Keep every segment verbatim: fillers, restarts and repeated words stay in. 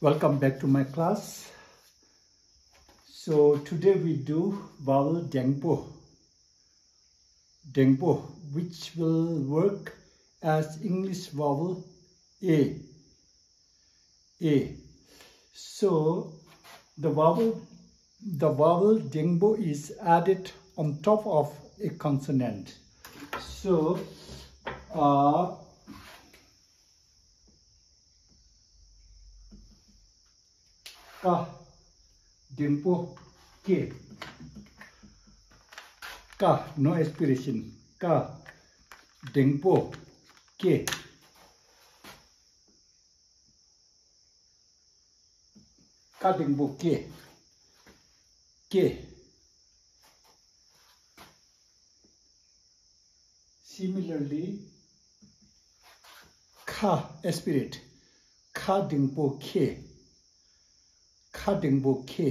Welcome back to my class. So today we do vowel dengpo. Dengpo, which will work as English vowel A. A. So the vowel the vowel dengpo is added on top of a consonant. So uh, ཀ་དེང་པོ་ཀེ། ཀ no aspiration. ཀ་དེང་པོ་ཀེ། ཀ་དེང་པོ་ཀེ། ཀེ། Similarly, ཁ aspirate. ཁ་དེང་པོ་ཁེ། ཁ་དེང་པོ་ཁེ།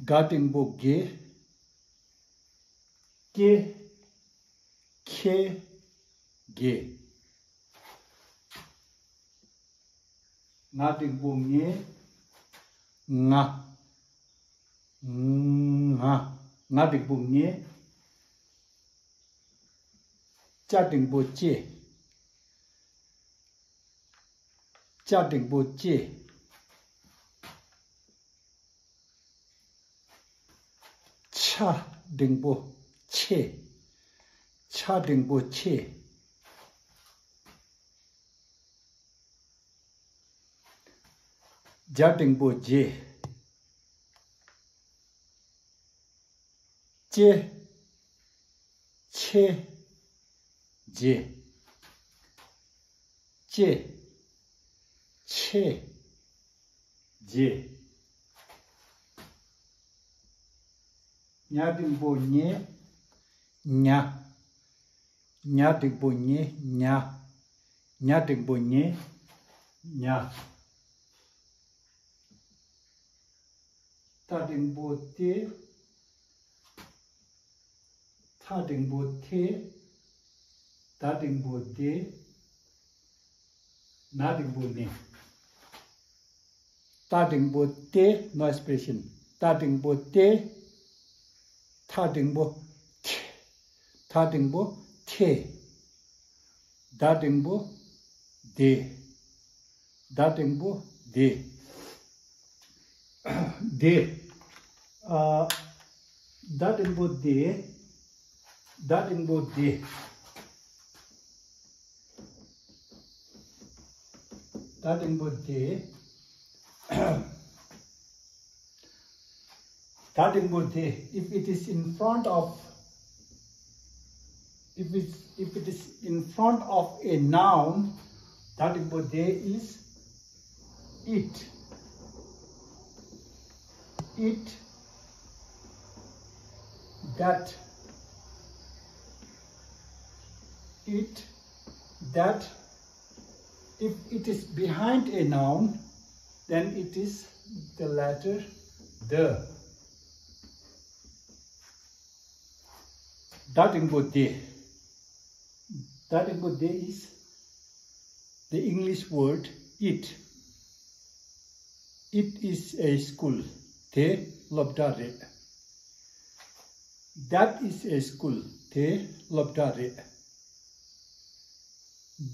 ག་དེང་པོ་གེ། ཀེ། ཁེ། གེ། ང་དེང་པོ་ངེ། ང་། ང་། ང་དེང་པོ་ངེ། ཅ་དེང་པོ་ཅེ། ཅ་དེང་པོ་ཅེ། ཆ་དེང་པོ་ཆེ། ཆ་དེང་པོ་ཆེ། ཇ་དེང་པོ་ཇེ། ཅེ། ཆེ། ཇེ། ཅེ། ཆེ། ཇེ། ཉ་དེང་པོ་ཉེ། ཉ། ཉ་དེང་པོ་ཉེ། ཉ། ཉ་དེང་པོ་ཉེ། ཉ། ཏ་དེང་པོ་ཏེ། ཐ་དེང་པོ་ཐེ། ད་དེང་པོ་དེ། ན་དེང་པོ་ནེ། ཏ་དེང་པོ་ཏེ། no aspiration. ཏ་དེང་པོ་ཏེ། ཐ་དེང་པོ་ཐེ། ཐ་དེང་པོ་ཐེ། ད་དེང་པོ་དེ། ད་དེང་པོ་དེ། དེ། ཨ། ད་དེང་པོ་དེ། ད་དེང་པོ་དེ། ད་དེང་པོ་དེ། ད་དེང་པོ་དེ། If it is in front of, if it, if it is in front of a noun, ད་དེང་པོ་དེ་is it, it, that, it, that. If it is behind a noun, then it is the letter the. ད་དེང་པོ་དེ། ད་དེང་པོ་དེ་is the English word it. It is a school. དེ་སློབ་གྲྭ་རེད། That is a school. དེ་སློབ་གྲྭ་རེད།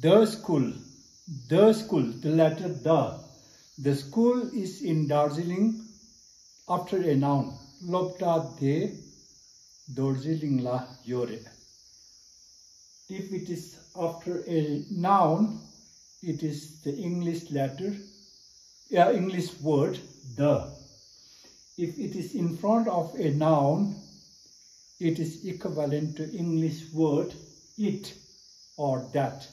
The school, the school, the letter the. The school is in Darjeeling after a noun. སློབ་གྲྭ་དེ་རྡོ་རྗེ་གླིང་ལ་ཡོད་རེད། If it is after a noun, it is the English letter, yeah, English word the. If it is in front of a noun, it is equivalent to English word it or that.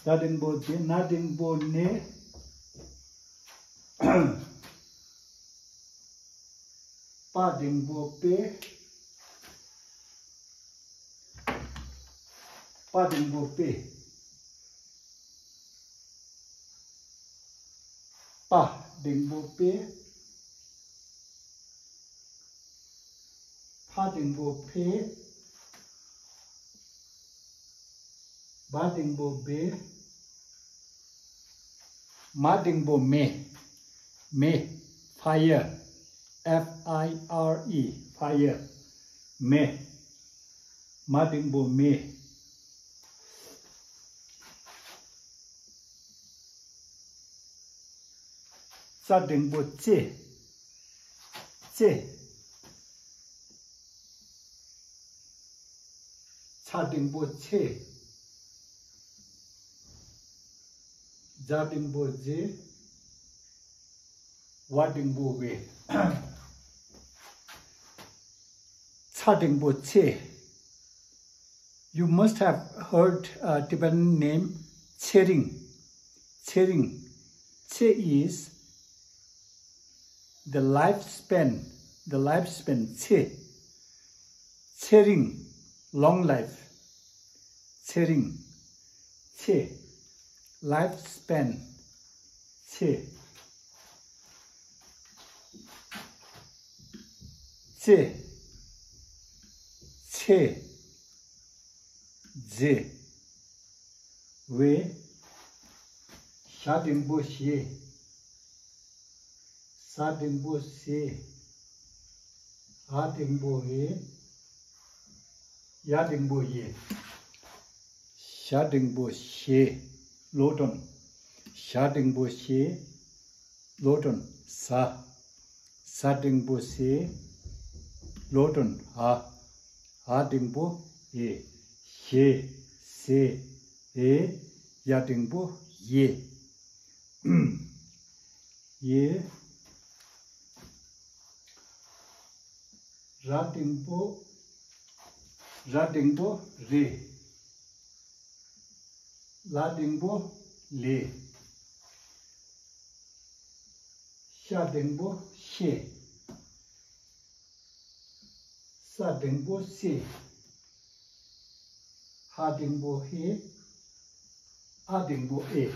ད་དེང་པོ་དེ། ན་དེང་པོ་ནེ། པ་དེང་པོ་པེ། པ་དེང་པོ་པེ། པ་དེང་པོ་པེ། ཕ་དེང་པོ་ཕེ། མ་འགྲེང་བུ་བེ། མ་འགྲེང་བུ་མེ། མེ། Fire. F I R E. Fire. མེ། མ་འགྲེང་བུ་མེ། ཙ་འགྲེང་བུ་ཙེ། ཙེ། ཚ་འགྲེང་བུ་ཚེ། ཛ་འགྲེང་བུ་ཛེ། ཝ་འགྲེང་བུ་ཝེ། ཚ་འགྲེང་བུ་ཚེ། You must have heard a Tibetan name, Tsering. Tsering. Tse is the lifespan, the lifespan, tse. Tsering, long life. Tsering, tse. Lifespan, tse. Tse. Tse. Tse. ཝེ། ཞ་འགྲེང་བུ་ཞེ། ཟ་འགྲེང་བུ་ཟེ། འ་འགྲེང་བུ་འེ། ཡ་འགྲེང་བུ་ཡེ། ཞ་འགྲེང་བུ་ཞེ། ལོ་ཊོན། ཞ་འགྲེང་བུ་ཞེ། ལོ་ཊོན། ཟ། ཟ་འགྲེང་བུ་ཟེ། ལོ་ཊོན། འ། འ་འགྲེང་བུ་འེ། ཞེ། ཟེ། འེ། ཡ་འགྲེང་བུ་ཡེ། ཡེ། ར་འགྲེང་བུ། ར་འགྲེང་བུ་རེ། ལ་འགྲེང་བུ་ལེ། ཤ་འགྲེང་བུ་ཤེ། ས་འགྲེང་བུ་སེ། ཧ་འགྲེང་བུ་ཧེ། ཨ་འགྲེང་བུ་ཨེ།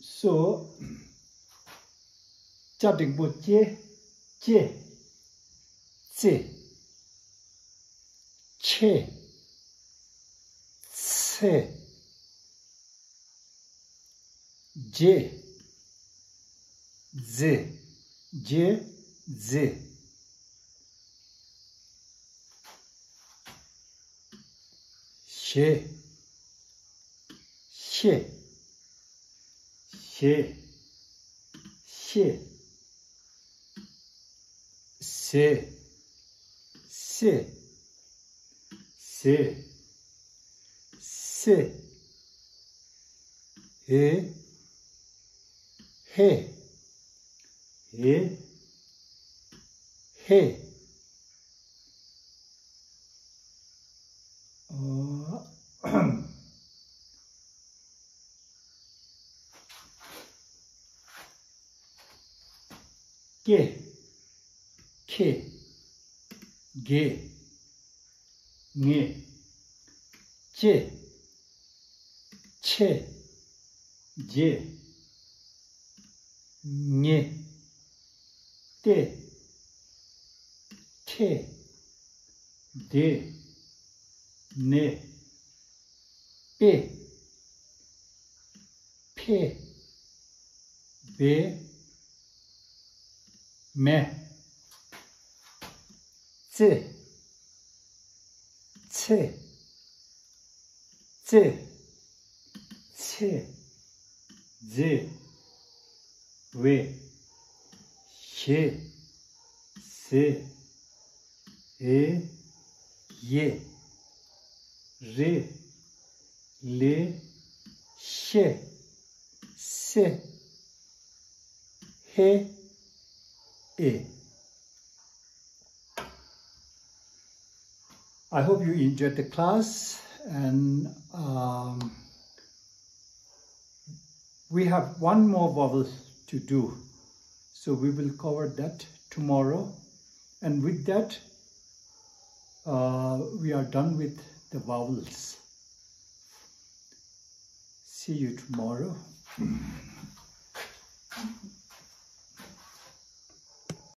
སོ། ཅ་འགྲེང་བུ་ཅེ། ཅེ། ཙེ། ཆེ། ཚེ། ཇེ། ཛེ། ཇེ། ཛེ། ཞེ། ཤེ། ཞེ། ཤེ། ཟེ། སེ། ཟེ། སེ། ཧེ། ཧེ། ཧེ། ཧེ། ཨ། ཀེ། ཁེ། གེ། ངེ། ཅེ། ཆེ། ཇེ། ཉེ། ཏེ། ཁེ། དེ། ནེ། པེ། ཕེ། བེ། མེ། ཙེ། ཚེ། ཙེ། ཚེ། ཛེ། ཝེ། ཞེ། ཟེ། ཨེ། ཡེ། རེ། ལེ། ཤེ། སེ། ཧེ། ཨེ། I hope you enjoyed the class, and um, we have one more vowel to do, so we will cover that tomorrow. And with that, uh, we are done with the vowels. See you tomorrow.